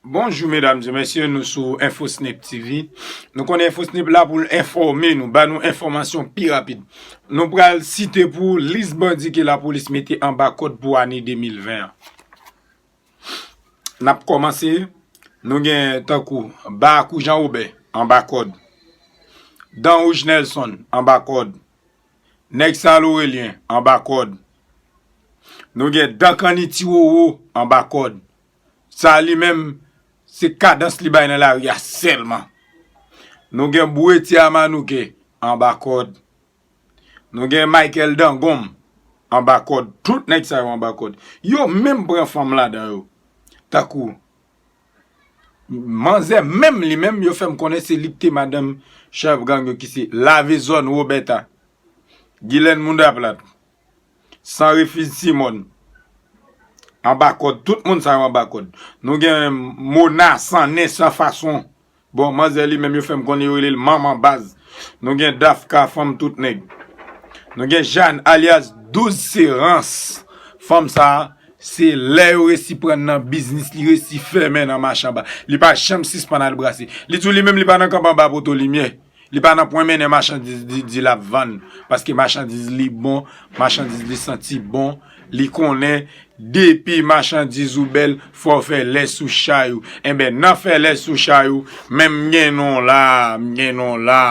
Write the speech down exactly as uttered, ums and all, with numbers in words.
Bonjou medam e mesye, nou sou Infosnip T V. Nou konnen Infosnip la pou l enfòme nou, ba nou enfòmasyon pi rapid. Nou pral site pou lis bandi ke lapolis mete anba kòd pou ane de mil ven an. N ap kòmanse, nou gen tankou Barakou Jean Robert anba kòd, Dan Wouj Nelson anba kòd, Nèg Sal Orelyen anba kòd. Nou gen Dan Kanni Ti Wowo anba kòd. Sa li menm, se kadans li bay nan lari a sèlman. Nou gen Bouretye Amanouke anba kòd. Nou gen Michael Dangonm anba kòd. Tout nèg sa yo anba kòd. Yo menm pran fanm ladan yo. Tankou manzè menm li menm, yo fè m konnen se li ki te madanm chèf gang yo ki se Lavezòn Roberta, Gilène Mounda Plat, San Refiz Simòn, anba kòd, tout moun sa yo anba kòd. Nou gen Mona, San Nen, San Fason. Bon, manzè li menm yo fè m konnen yo rele l manman baz. Nou gen Dafka, fanm tout nèg. Nou gen Jàn alyas Douz Serans. Fanm sa a, se lè yo resi pran nan biznis, li resi fèmen nan mache anba. Li pa janm sispann al brase. Li di w li menm li pa nan kanpe anba poto limyè. Li pa nan pwen mennen machandiz li di l ap vann. Paske machandiz li bon, machandiz li santi bon, li konnen depi machandiz ou bèl, fò w fè lè sou chay ou. Enben, nan fè lè sou chay ou, men m gen non la, m gen non la.